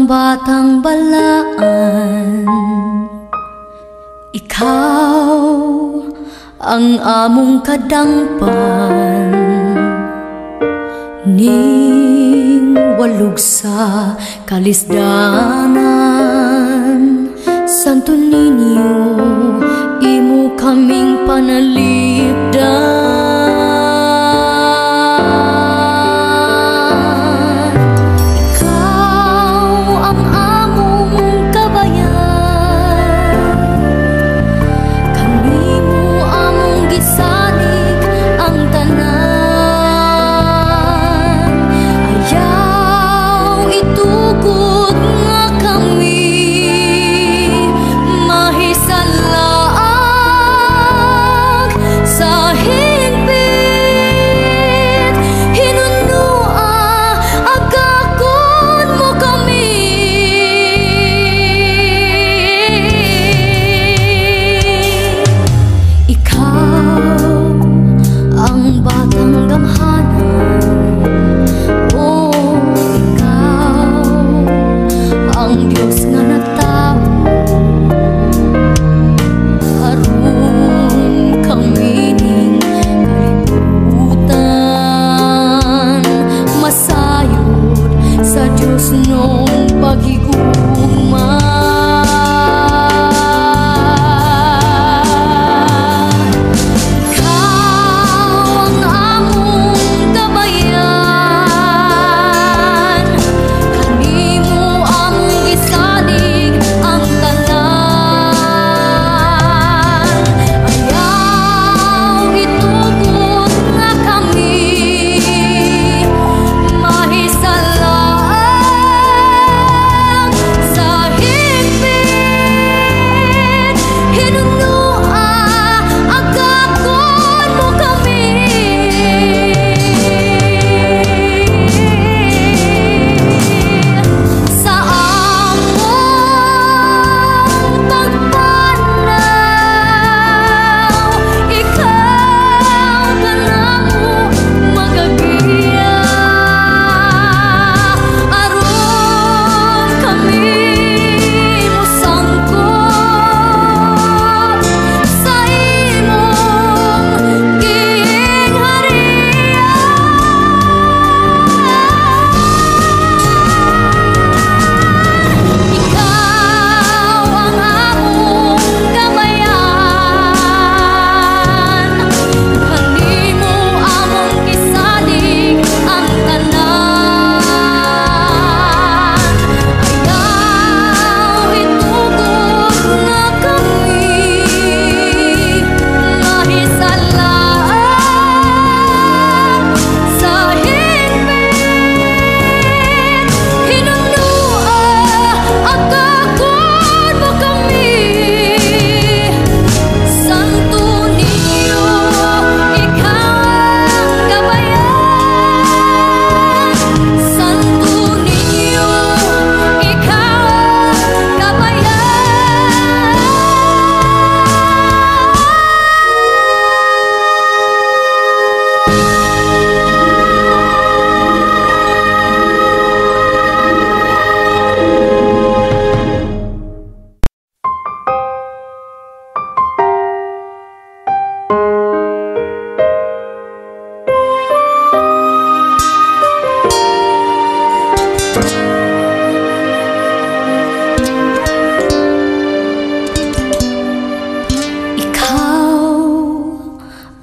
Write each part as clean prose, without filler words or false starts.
Batang balaan, ikaw ang among kadangpan, ning walog sa kalisdanan. Santo Niño, imo kaming panalipdan.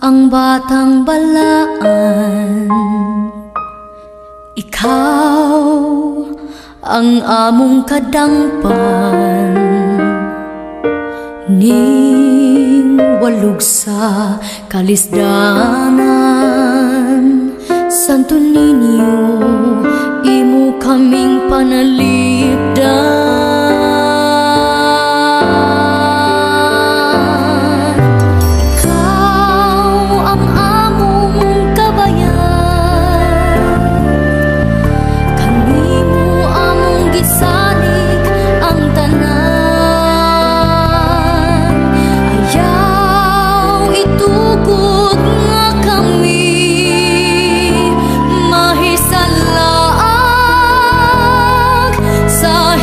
Ang batang balaan, ikaw ang among kadangpan, ning walog sa kalisdanan. Santo Niño, imo kaming panalipdan. Mahisalaag sa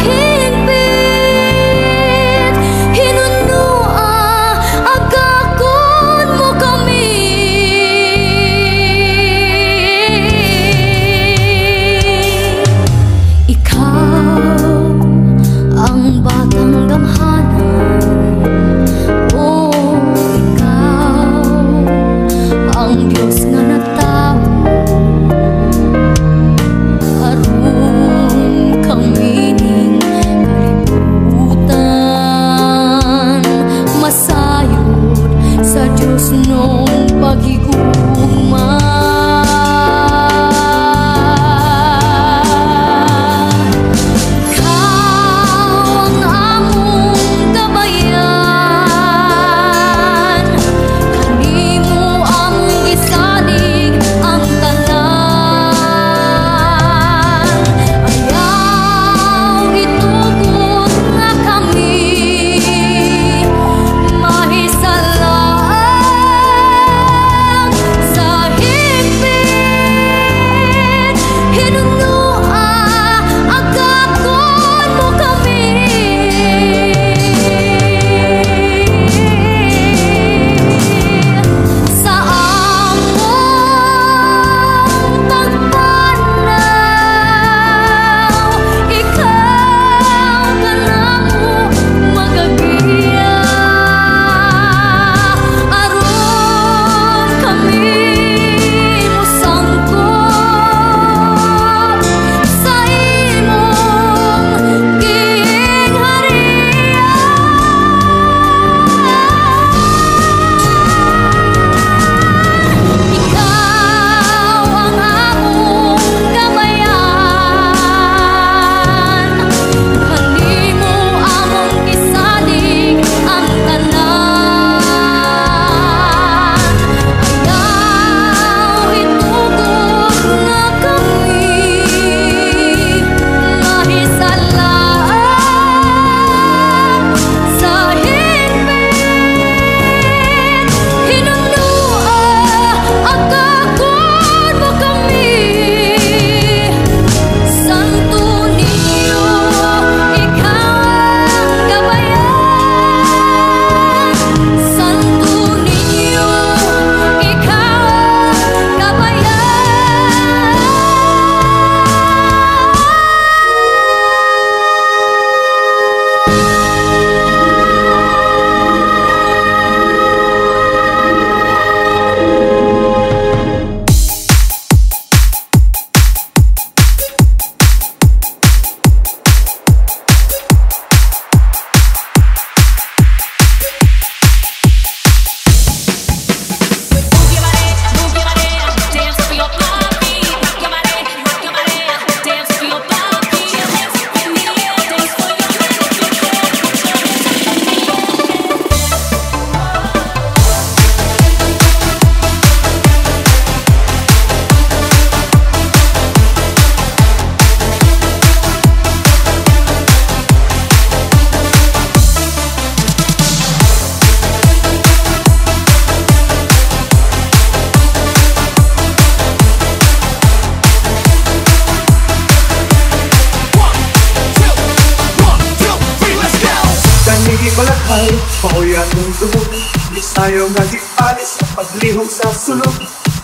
Bahay. Maoy atong lubong, Bisayo nga gipalis sa paglihok sa sulok.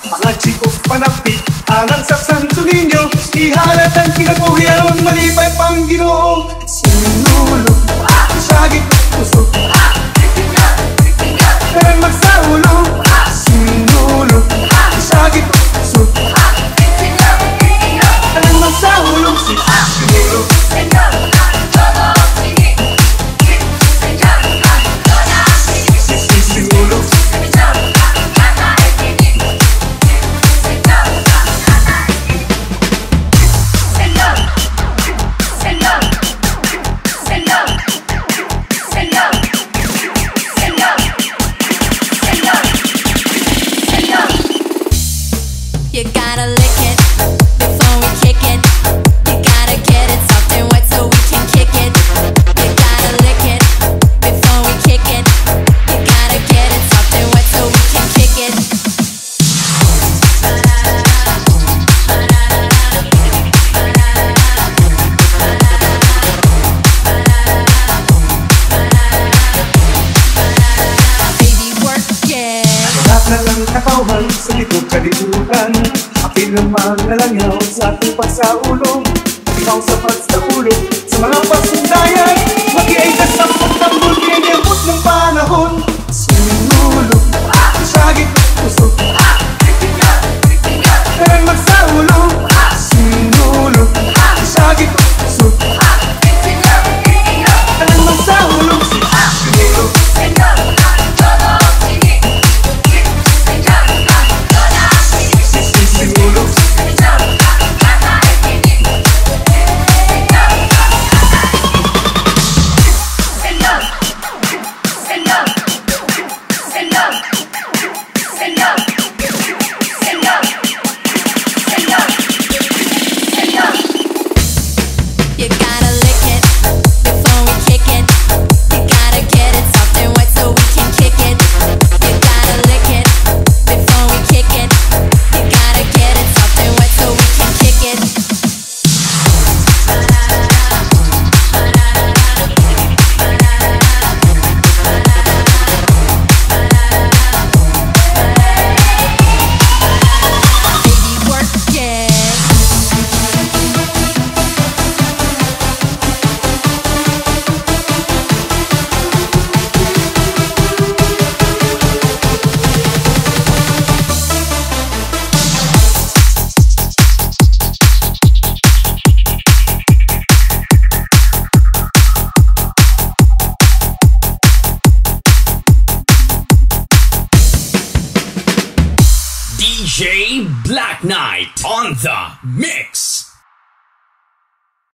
Mga chikos panapit, alang sa Santo Niño. Ihalat ang kinabuhi aron malipay pang Ginoo. Sinulog, isagit kusog, Tanan magsaulog. Sinulog, isagit kusog, Tanan magsaulog. Sinulog. Sinulog. You gotta lick it before we kick it. You gotta get it soft and wet so we can kick it. You gotta lick it before we kick it. You gotta get it soft and wet so we can kick it. Baby, work it. Lahat na lang katawhan sa likod kalibutan. Akin ang mga langaw sa atong pagsaulog. Ikaw sa pagsaulog sa mga pasundayan. Mag-iay ka sa pagtanggol, kiniyabot ng panahon. Sinulog, isagit kusog, Tanan magsaulog. Sinulog, isagit kusog, Tanan magsaulog. Sinulog. Sinulog. You gotta lick it before we kick it. You gotta get it soft and wet so we can kick it. You gotta lick it before we kick it. You gotta get it soft and wet so we can kick it. Baby, work it. DJ Black Knight on the mix.